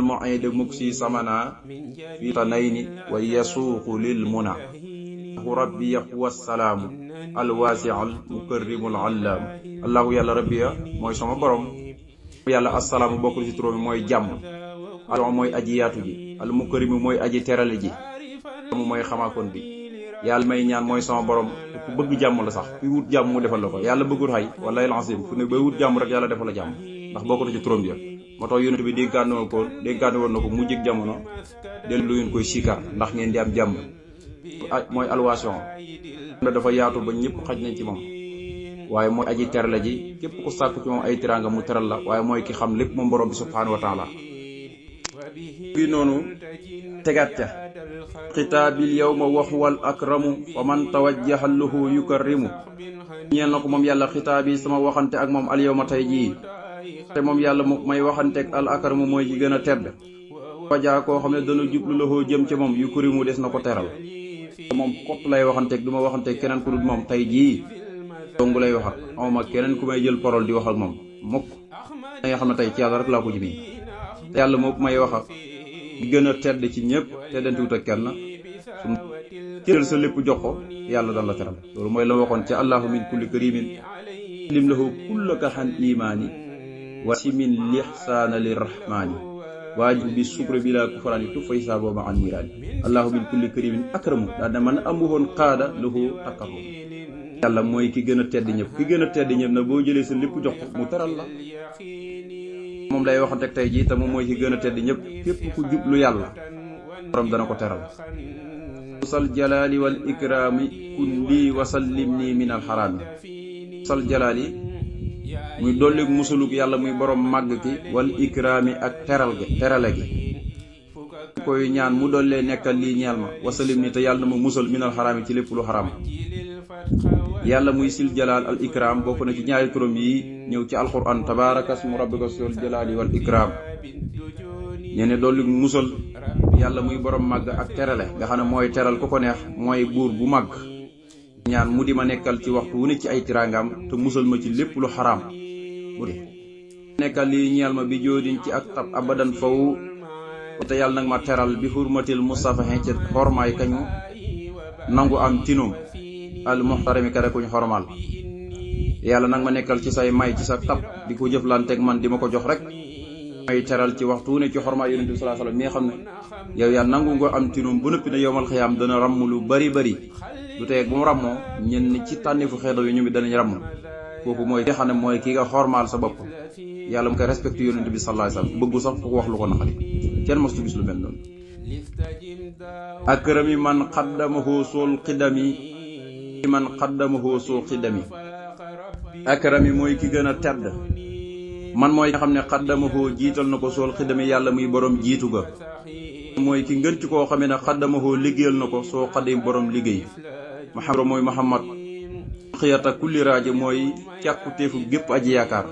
mu'id muksi samana fi tanayni wa yasuuqu lil muna rabbi huwa salaamu alwaasi al mukarrimul allaamu allahu yàlla rabbiya mooy sama borom yàlla assalaamu bokkul ci turam mooy jàmm al mooy aji yaatu ji al mukarrimu mooy aji terale ji mooy xamaakoon bi yàlla may ñaan mooy sama borom te ku bëgg jàmm la sax ku wut jàmm mu defal la ko yàlla bëggul xay wallahi alazim fu ne bay wut jàmm rek yàlla defal la jàmm ndax bokk na ci turam ya moo tax yonent bi dénkaane woon na ko mu jëg jamono dellu lu ngeen koy sikar ndax ngeen di am jàmm mooy alwaation dafa yaatu ba ñëpp xaj nañ ci moom waaye mooy aji terale ji képp ku sàkk ci moom ay teraanga mu teral la waaye mooy ki xam lépp moom borom bi subhaanahu wa taala bi noonu tegaat ca xitaabil yawma wa huwal akramu wa man tawajjaha lahu yukarrimu ñeel na ko moom yàlla xitaab yi sama waxante ak moom al yawma tey jii te moom yàlla mu may waxante ak al akramu mooy ki gën a tedd wajaa koo xam ne dana jublu lahu jëm ci moom yukarimu des na ko teral moom kott lay waxanteeg du ma waxanteeg keneen ku dul moom tey jii dongu lay wax ak amuma keneen ku may jël parole di wax ak moom mukk nga xam ne tey ci yàlla rek laa ko jëmee te yàlla moo may wax ak di gën a tedd ci ñëpp teddantiwut ak kenn su jël sa lépp jox ko yàlla daan la teral loolu mooy la waxoon ci allahu min kulli karimin lim lahu kullaka xan imaani wa si min lixsaana lirrahmaani waajib bi sukre bi laa kufraani tu fay saa booba an niiraani allahu min kulli karimin akramu daa ne man amuwoon qaada lahu takkaru yàlla mooy ki gën a tedd ñëpp ki gën a tedd ñëpp na boo jëlee sa lépp jox ko mu teral la moom lay waxante tey jii te moom mooy ki gën a tedd ñëpp képp ku jublu yàlla borom dana ko teral sal jalaali wal ikraami kun lii wasallim nii min alxaraami sal jalaali muy dollig musulug yàlla muy borom màgg ki wal ikraami ak terale gi koy ñaan mu dollee nekkal lii ñeel ma wasallim nii te yàlla na ma musal min alxaraami ci lépp lu xaraam yàlla muy sil jalaal al ikram bokk na ci ñaari turam yi ñëw ci alquran tabaaraka ismu rabbika sul jalaali wal ikram ñene dolli musal yàlla muy borom màgg ak terale nga xam ne mooy teral ku ko neex mooy buur bu màgg ñaan mu di ma nekkal ci waxtu wu ne ci ay tiraangam te musal ma ci lépp lu xaraam mu di nekkal lii ñeel ma bi joodin ci ak tab abadan faw te yàlla nag ma teral bi hurmatil mustafa ci xormaay kañu nangu am tinoom al muxtarami kare kuñ xormaal yàlla nag ma nekkal ci say may ci sa tab di ko jëflanteeg man di ma ko jox rek may teral ci waxtu ne ci xormaal yonent bi sallallahu alayhi wasallam mi nga xam ne yow yaa nangu nga am tinoom bu nëppi ne yowmal xiyaam dana ramm lu bari du tey bu mu rammoo ñenn ci tànnifu xeedaw yi ñu bi danañ ramm kooku mooy ki nga xam ne mooy ki nga xormaal sa bopp yàlla mu koy respecté yonent bi sallallahu alayhi wasallam bëggu sax fu ko wax lu ko naqari kenn mostu gis lu mel noonu akrami man xaddamahu sul xidami man xaddamahu sul xidami akrami mooy ki gën a tedd man mooy nga xam ne xaddamahu jiital na ko sul xidami yàlla muy borom jiitu ga mooy ki ngën ci koo xamee ne xaddamahu liggéeyal na ko soo xadim borom liggéey muhammad mooy muhammad xiyata kulli raaji mooy càkku teefu gépp aji yaakaar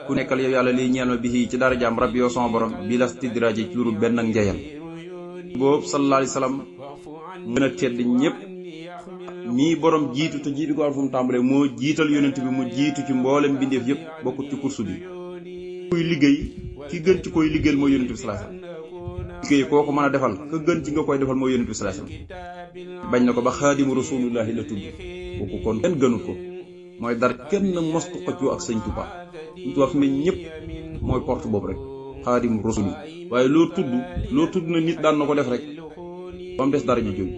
ku nekkal yow yàlla liy ñeel ma bi ci darajaam rabbi yow sama borom bi la stidraji ci lurul benn ak njeyal boobu sallallahu alayhi wasallam gën a tedd ñëpp mii borom jiitu te jiitu ko am fu mu tàmbalee moo jiital yonent bi mu jiitu ci mboolem bindeef yëpp bokkut ci kursu bi kuy liggéey ki gën ci koy liggéeyal mooy yonent bi sallallahu alayhi wasallam liggéey koo ko mën a defal ka gën ci nga koy defal mooy yonent bi sallallahu alayhi wasallam bañ na ko ba xaadimu rasulullahi la tudd kooku kon kenn gënut ko mooy dar kenn mostu xëccoo ak sëñ Tuubaa sëñ Tuubaa fi mu ne ñëpp mooy porte boobu rek xaadimu rasul waaye loo tudd na nit daan na ko def rek ba mu des dara ji jóg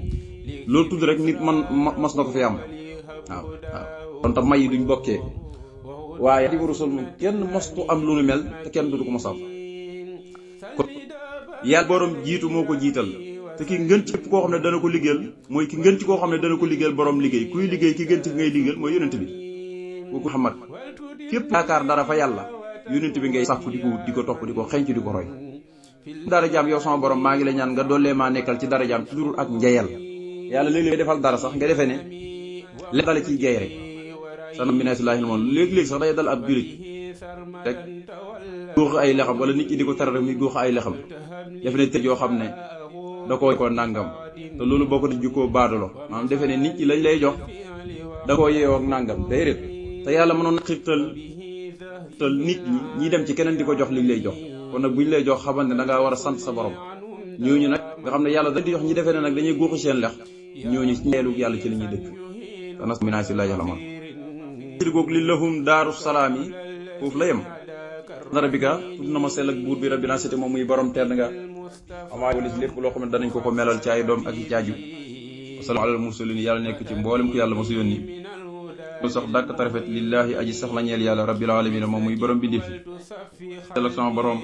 loolu tudd rek nit man mas na ko fi am waaw kon tam may yi duñ bokkee waaye xaadimu rasul moom kenn mostu am lu nu mel te kenn du ko mos am kon yàlla borom jiitu moo ko jiital te ki ngën ci koo xam ne dana ko liggéeyal mooy ki ngën ci koo xam ne dana ko liggéeyal borom liggéey kuy liggéey ki ngën ci ngay liggéeyal mooy yonent bi kooku Muhammad képp yaakaar dara fa yàlla yonent bi ngay sàkku di ko wut di ko topp di ko xenc di ko roy dara jaam yow sama borom maa ngi la ñaan nga dollee maa nekkal ci dara jaam ci durul ak njeyal yàlla léeg-léeg defal dara sax nga defee ne léeg dala ciy jey rek sana minasilaahi moom léeg-léeg sax day dal ab julit rek góox ay lexam wala nit ñi di ko tere rek muy góox ay lexam def ne tëj yoo xam ne da ko nàngam te loolu bokk na jukkoo baadolo maanaam defe ne nit ñi lañ lay jox da koo yeewoo ak nàngam day rét te yàlla mënoon xirtal nit ñi dem ci keneen di ko jox liñ lay jox kon nag buñ lay jox xamal ne da ngaa war a sant sa borom. ñooñu nag nga xam ne yàlla da di jox ñi defee ne nag dañuy guuxu seen lex ñooñu ñeelu yàlla ci la ñuy dëkk tanas minaasi la yàlla man ci goog li lahum daaru salaam yi foofu la yem narabika tudd na ma sell ak buur bi rabbi naa sete moom muy borom tedd nga amaa walis lépp loo xam ne danañ ko melal ci ay doom ak i caaju wasalaamu alal mursalin yàlla nekk ci mboolem ku yàlla ma su yónni lu sax dàkk tarafet lillaahi aji sax la ñeel yàlla rabbil alamin moom muy borom bi defi sell ak sama borom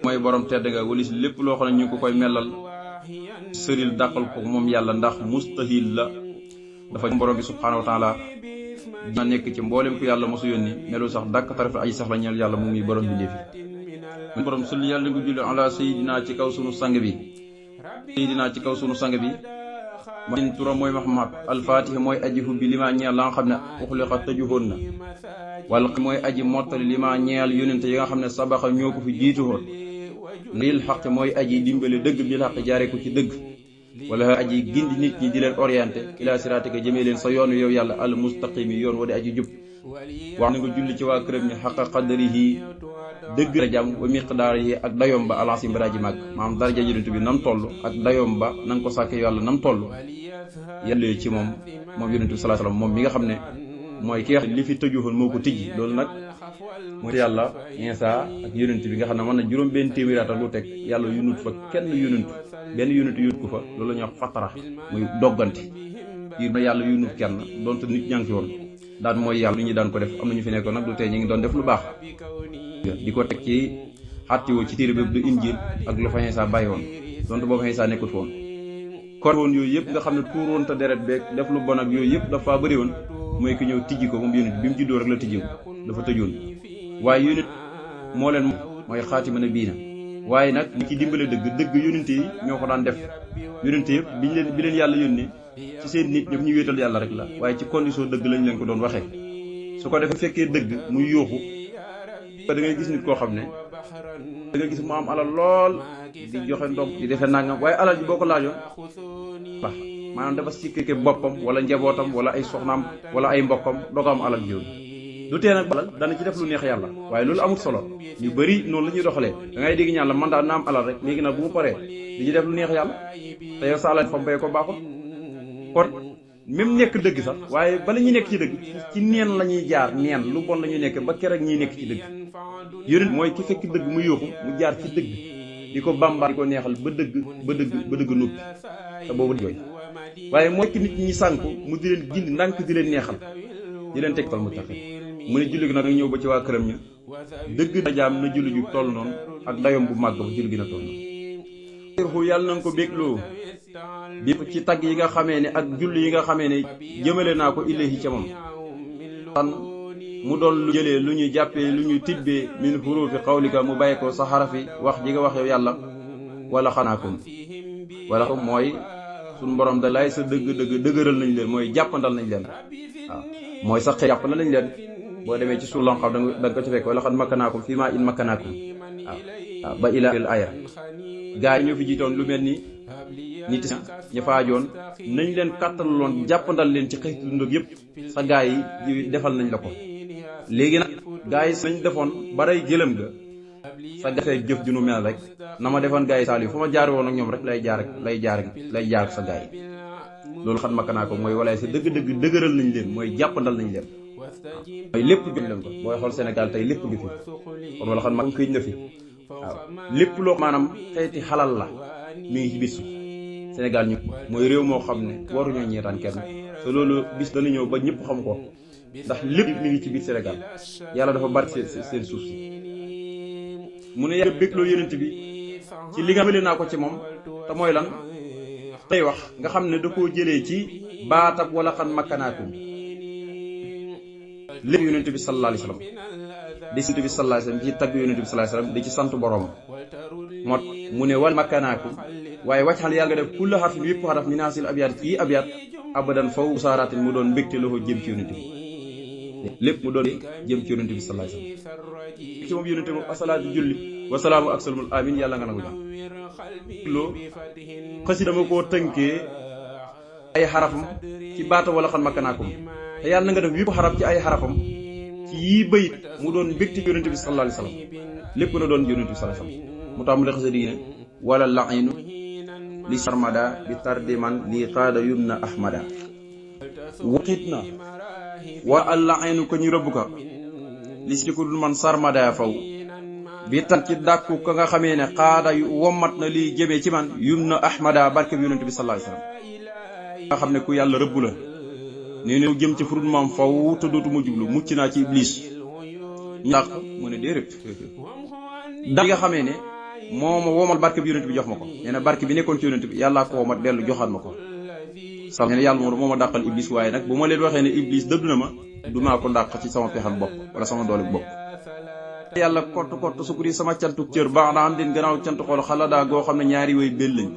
mooy borom tedd nga walis lépp loo xam ne ñu ko koy melal sëril dàqal ko moom yàlla ndax mustahil la dafa borom bi subhaanahu wa taala dina nekk ci mboolem ku yàlla mosu yónni melu sax dàkk tarafet aji sax la ñeel yàlla moom muy borom bi defi borom sulli yàlla nga julli ala sayidina ci kaw sunu sang bi min turam mooy Muhammad alfaatihi mooy aji hubbi li ma ñeel la nga xam ne uxliqa tëjuhoon na wala mooy aji mottali li ma ñeel yónente yi nga xam ne sabaxa ñoo ko fi jiituhoon lil xaq mooy aji dimbale dëgg bil xaq jaare ko ci dëgg wala aji gindi nit ñi di leen orienté ila siraatika jëmee leen sa yoonu yow yàlla al mustaqimi yoon wa di aji jub wax na nga julli ci waa këram ñi xaqa qadarihi dëgg darajaam wa miqdaarihi ak dayoom ba alasim baraji màgg maanaam daraja yonent bi nam toll ak dayoom ba na nga ko sàkke yàlla nam toll yàlla ci moom yonent bi sallallahu alayhi wasallam moom mi nga xam ne mooy ki nga xam ne li fi tëjuwoon moo ko tijji loolu nag mooy yàlla Iisaa ak yonent bi nga xam ne mën na juróom benn téeméeri at lu teg yàlla yunut fa kenn benn yonent yunut ko fa loolu la ñuy wax fatara muy doggante na yàlla yunut kenn donte nit ñaa ngi fi woon daan mooy yàlla lu ñu daan ko def am na ñu fi nekkoon nag du tey ñu ngi doon def lu baax di ko teg ci xàttiwoo ci téere bépp du injil ak lu fa Iisaa bàyyi woon donte boobu Iisaa nekkut woon kon woon yooyu yëpp nga xam ne tuur woon te deret beeg def lu bon ak yooyu yëpp dafa bëri woon mooy ki ñëw tijji ko moom yonent bi mu juddoo rek la tijji ko dafa tëjoon waaye yonent moo leen mooy xaatima nabiina waaye nag li ci dimbale dëgg yonent yi ñoo ko daan def yonent yëpp bi leen yàlla yónnee ci seen nit ñëpp ñu wéetal yàlla rek la waaye ci condition dëgg lañ leen ko doon waxee su ko defee fekkee dëgg muy yuuxu da ngay gis nit koo xam ne da nga gis mu am alal lool di joxe ndog di defee nangam waaye alal ji boo ko laajoon baax maanaam dafa sikkee boppam wala njabootam wala ay soxnaam wala ay mbokkam doog am alal jooju du tee nag alal dana ci def lu neex yàlla waaye loolu amul solo ñu bëri noonu la ñuy doxalee da ngay dégg ñaan la man daal na am alal rek léegi nag bu mu paree di ci def lu neex yàlla te yow sa alal fa mbay ko baaxul kon même nekk dëgg sax waaye bala ñuy nekk ci dëgg ci neen la ñuy jaar neen lu bon la ñuy nekk ba keroog ñuy nekk ci dëgg yonent mooy ki fekk dëgg mu yóoxu mu jaar ci dëgg di ko bamba di ko neexal ba dëgg noppi te boobu jooy waaye mooy ki nit ñi sànku mu di leen gindi ndànk di leen neexal di leen tegtal mu taxe mu ne julli gi nag ñëw ba ci waa këram ña dëgg dajaam na julli ju toll noonu ak dayoom bu màgg ba julli gi na toll noonu yàlla na nga ko bégloo bépp ci tagg yi nga xamee ne ak julli yi nga xamee ne jëmale naa ko ilayhi ca moom tan mu doon lu jëlee lu ñuy jàppee lu ñuy tibbee min hurufi qawlika mu bàyyi ko sa xarafi wax ji nga wax yow yàlla wala xanaakum wala ko mooy suñu borom da lay sa dëgëral nañ leen mooy jàppandal nañ leen waaw mooy sax xëy jàppandal nañ leen boo demee ci suur lon xam da nga ko ci fekk wala xan makkanaakum fii maa in makkanaakum waaw ba ila el aya gaa yi ñoo fi jiitoon lu mel ni nit ña faajoon nañ leen kàttanaloon jàppandal leen ci xëy dund ak yëpp sa gaa yi defal nañ la ko léegi nag gaa yi nañ defoon baray gëlëm ga sa defee jëf ju nu mel rek na ma defoon gaa yi saal yi fu ma jaar woon ak ñoom rek lay jaar sa gaa yi loolu xat makkanaa ko mooy walaay sa dëgg dëgëral nañ leen mooy jàppandal nañ leen mooy lépp jox leen ko booy xool Sénégal tey lépp ngi fi kon wala xam ma këy na fi waaw lépp loo maanaam xeeti xalal la mi ngi ci bis Sénégal ñu mooy réew moo xam ne waruñoo ñeetaan kenn te loolu bis dana ñëw ba ñëpp xam ko ndax lépp mi ngi ci biir Sénégal yàlla dafa bari seen suuf si mu ne yàlla bégloo yonent bi ci li nga bële naa ko ci moom te mooy lan tey wax nga xam ne da koo jëlee ci baatab wala xan makkanaakum lépp yonent bi sallallahu alayhi wasallam di sant bi sallallahu alayhi wasallam ci tagg yonent bi sallallahu alayhi wasallam di ci sant borom moo mu ne wal makkanaakum waaye wàcc xal yàlla nga def kulla xarfin yëpp xaraf mi naasil abyaat ci abyaat abadan faw saaraatin mu doon mbégte loxo jëm ci yonent bi lépp mu doon jëm ci yonent bi sallallahu alayhi wasallam ci moom yonent moom asalaatu julli wasalaamu ak salmul amin yàlla nga nangu jàmm loo xasi dama koo tënkee ay xarafam ci baata wala xan makkanaakum te yàlla na nga def yëpp xaraf ci ay xarafam ci yii bayit mu doon mbégte yonent bi sallallahu alayhi wasallam lépp na doon yonent bi sallallahu alayhi wasallam mu tàmbali xasida gi ne wala lainu li sarmada bi tardiman li qaada yumna ahmada waxit na wa al lainu ko ñu rëbb ko li si ko dul man sarmada faw bi tan ci dàkku ka nga xamee ne qaada yu wommat na lii jëmee ci man yumna ahmada barke bi yonent bi sallallahu alayhi wasallam nga xam ne ku yàlla rëbb la nee na jëm ci furut maam faw te dootuma jublu mucc naa ci iblis ñu dàq mu ne déedéet da nga xamee ne moo ma womal barke bi yonent bi jox ma ko nee na barke bi nekkoon ci yonent bi yàllaa ko womat dellu joxaat ma ko sax nee na yàlla moo ma dàqal iblis waaye nag bu ma leen waxee ne iblis dëddu na ma du maa ko dàq ci sama pexam bopp wala sama doole bopp yàlla kott sukuri sama cantuk cër baax na am din gannaaw cant xool xaladaa goo xam ne ñaari way bél lañ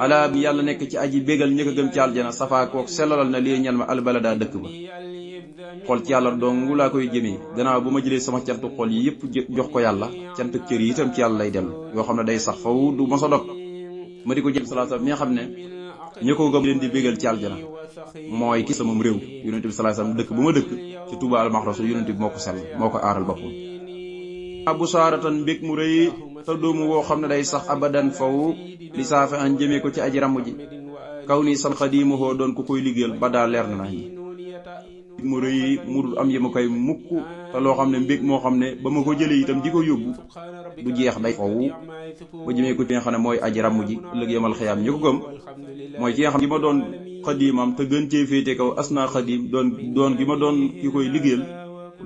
ala bi yàlla nekk ci aji bégal ñi ko gëm ci aljana safaa kook sellalal na lii ñal ma albalada dëkk ba xol ci yàlla dong laa koy jëmee gannaaw bu ma jëlee sama cantu xol yi yëpp jox ko yàlla cantu cër yi itam ci yàlla lay dellu yoo xam ne day sax faw du mos a dog ma di ko jëm salaatu mi nga xam ne ñu ko gëm leen di bégal ci aljana mooy ki sama réew yonent bi salaatu dëkk bu ma dëkk ci Touba al-Maxrasu yonent bi moo ko sell moo ko aaral boppam abu saaratan mbég mu rëy te doomu woo xam ne day sax abadan faw li saafe an jëmee ko ci aji ramm ji kaw nii sam xadiimuhoo doon ku koy liggéeyal ba daa leer na nañ mu rëy mu dul am yema koy mukk te loo xam ne mbég moo xam ne ba ma ko jëlee itam di ko yóbbu du jeex day faw ba jëmee ko ci nga xam ne mooy aji ramm ji ëllëg yemal xiyaam ñi ko gëm mooy ci nga xam gi ma doon xadiimam te gën cee féete kaw asna xadiim doon gi ma doon ki koy liggéeyal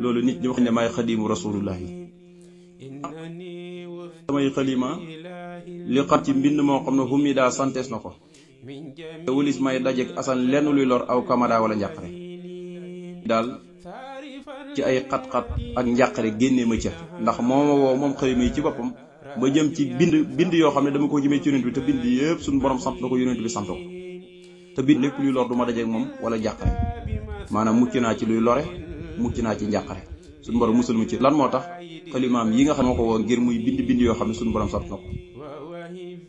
loolu nit ñi wax ne maay xadiimu rasulullahi samay xalima li xat ci mbind moo xam ne humi daa santees na ko te wulis may dajek asan lenn luy lor aw kamada wala njàqare daal ci ay xat-xat ak njàqare génnee ma ca ndax moo ma woo moom xalima yi ci boppam ba jëm ci bind yoo xam ne dama ko jëmee ci yonent bi te bind yëpp suñu borom sant na ko yonent bi sant ko te bind lépp luy lor du ma dajek moom wala njàqare maanaam mucc naa ci luy lore mucc naa ci njàqare suñu borom musul mu ci lan moo tax xalimaam yi nga xam ne moo ko woo ngir muy bind yoo xam ne suñu borom sant na ko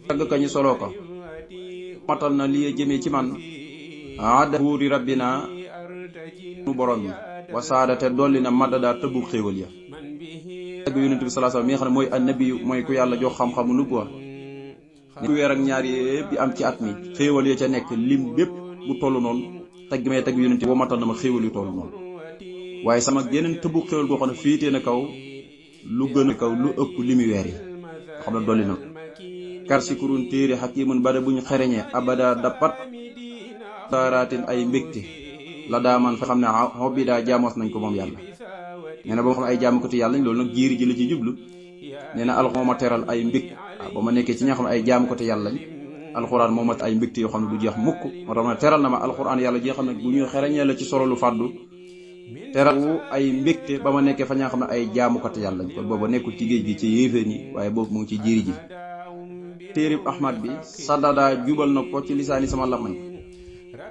tagg kañu soloo ko matal na li jëmee ci man aada buuri rabbina nu borom yi wasaadate dolli na madada tëbbu xéewal ya tagg yonent bi sallallahu alayhi wasallam mi nga xam ne mooy annabi mooy ku yàlla jox xam-xamu nu ko ku weer ak ñaar yëpp yi am ci at mi xéewal ya ca nekk lim bépp bu toll noonu tagg may tagg yonent bi boo matal na ma xéewal yu toll noonu waaye sama yeneen tëbbu xéewal boo xam ne féetee na kaw lu gën a kaw lu ëpp limi weer yi xam ne dolli na karsi kurun téere xakimun bada bu ñu xereñee abada dapat saaraatin ay mbégte la daaman fa xam ne xobbi daa jaamoos nañ ko moom yàlla nee na ba ma xam ne ay jaamu ko ti yàlla lañ loolu nag jiiri ji la ci jublu nee na alxuraan moo ma teral ay mbég waaw ba ma nekkee ci ña xam ne ay jaamu ko ti yàlla lañ alxuraan moo ma ay mbégte yoo xam ne du jeex mukk moo tax ma teral na ma alxuraan yàlla ji nga xam ne bu ñu xereñee la ci solo lu fàddu teral ay mbégte ba ma nekkee fa ñaa xam ne ay jaamukat yàlla lañ kon booba nekkul ci géej gi ci yéeféer ñi waaye boobu mu ngi ci jiiri ji téerib ahmad bi sadada jubal na ko ci lisaani sama lamañ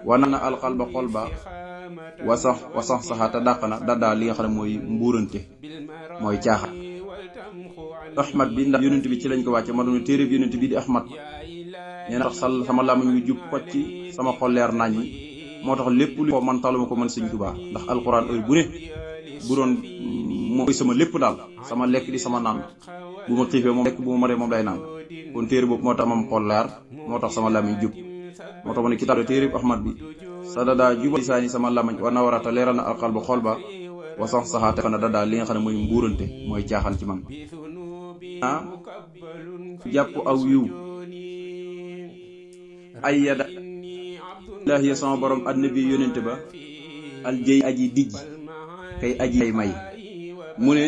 wana na alxalba xol ba wasax saxaata dàq na daddaa li nga xam ne mooy mbuurante mooy caaxat ahmad bi ndax yonent bi ci lañ ko wàcce ma doon téerib yonent bi di ahmad nee na tax sama lamañ wi jub ko ci sama xol leer nañ moo tax lépp lu ko man taluma ko man Sëñ Tuubaa ndax alxuraan heure bu ne bu doon mooy sama lépp daal sama lekk di sama naan bu ma xiifee moom lekk bu ma maree moom lay naan kon téere boobu moo tax mam xol leer moo tax sama lamiñ jub moo tax ma ne kitaab téere ahmad bi sadada jubal lisaani sama lamañ wa nawarata leeral na alxal ba xol ba wa sax saxaate fa na dadaa li nga xam ne mooy mbuurante mooy caaxaan ci man jàpp aw yiw ay yada ilaahi sama borom annabi yonente ba aljëy aji dijj kay aji ay may mu ne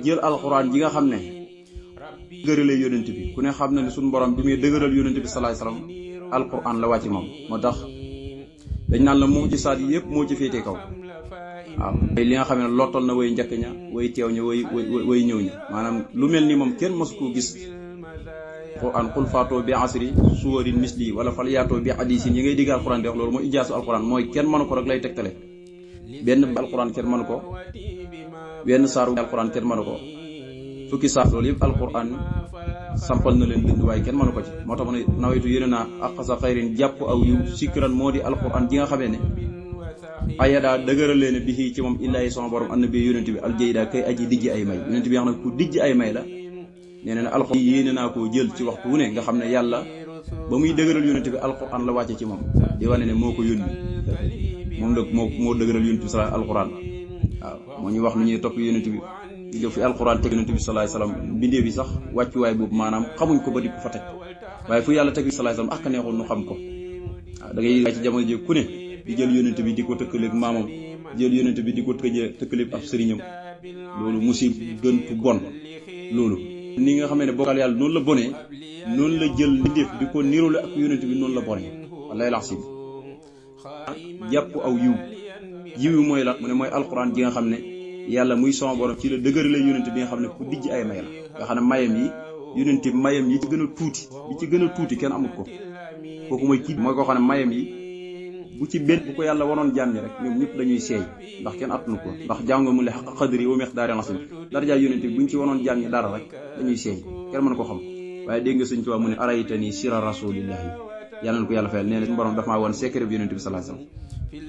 jël alxuraan ji nga xam ne dëgërale yonente bi ku ne xam ne ne suñu borom bi muy dëgëral yonente bi salaay salaam alxuraan la wàcc moom moo tax dañ naan la moo ci saat yëpp moo ci féete kaw waaw li nga xam ne lottal na way njëkk ña way teew ña way ñëw ña maanaam lu mel ni moom kenn mësu koo gis alquran qul faatoo bi asri suwarin misli wala fal yaatoo bi hadisin yi ngay digg alquran di wax loolu mooy ijaasu alquran mooy kenn mënu ko rek lay tegtale benn alquran kenn mënu ko wenn saaru alquran kenn mënu ko fukki saar loolu yëpp alquran sampal na leen dënd waaye kenn mënu ko ci moo tax ma ne nawetu yéene naa aqsa xayrin jàpp aw yu sikran moo di alquran ji nga xamee ne ayadaa dëgëral leen bi ci moom illaahi sama borom annabi yonent bi aljayda kay aji dijj ay may yonent bi nga xam ne ku dijj ay may la nee na alxuraan yéene naa koo jël ci waxtu wu ne nga xam ne yàlla ba muy dëgëral yonent bi alxuraan la wàcce ci moom di wane ne moo ko yónni moom la moo dëgëral yonent bi sallallahu alxuraan waaw moo ñu wax nu ñuy topp yonent bi di def fi alxuraan teg yonent bi sallallahu alayhi wasallam bindee bi sax wàccuwaay boobu maanaam xamuñ ko ba di ko fa teg waaye fu yàlla teg bi sallallahu alayhi wasallam ak neexul nu xam ko waaw da ngay ci jamono ji ku ne di jël yonent bi di ko tëkkaleeg maamam jël yonent bi di ko tëkkaleeg ab sëriñam loolu musib gën fu bon loolu ni nga xam ne bokkal yàlla noonu la bonee noonu la jël ndéef di ko niroole ak yonent bi noonu la bonee wallahi laxsim jàpp aw yiw mooy la mu ne mooy alxuraan ji nga xam ne yàlla muy sama borom ci la dëgërale yonent bi nga xam ne ku dijj ay may la nga xam ne mayam yi yonent mayam yi ci gën a tuuti bi ci gën a tuuti kenn amut ko kooku mooy kii mooy koo xam ne mayam yi bu ci benn bu ko yàlla waroon jaam ñi rek ñoom ñëpp dañuy seey ndax kenn attunu ko ndax jàngo mu le xaq xadri wa miqdaari asim daraja yonent bi buñ ci waroon jaam ñi dara rek dañuy seey kenn mën ko xam waaye dégg nga Sëñ Tuubaa mu ne araytani sira rasulillahi yàlla na ko yàlla fayal nee na suñu borom dafa maa woon secret bi yonent bi sallallahu alayhi wasallam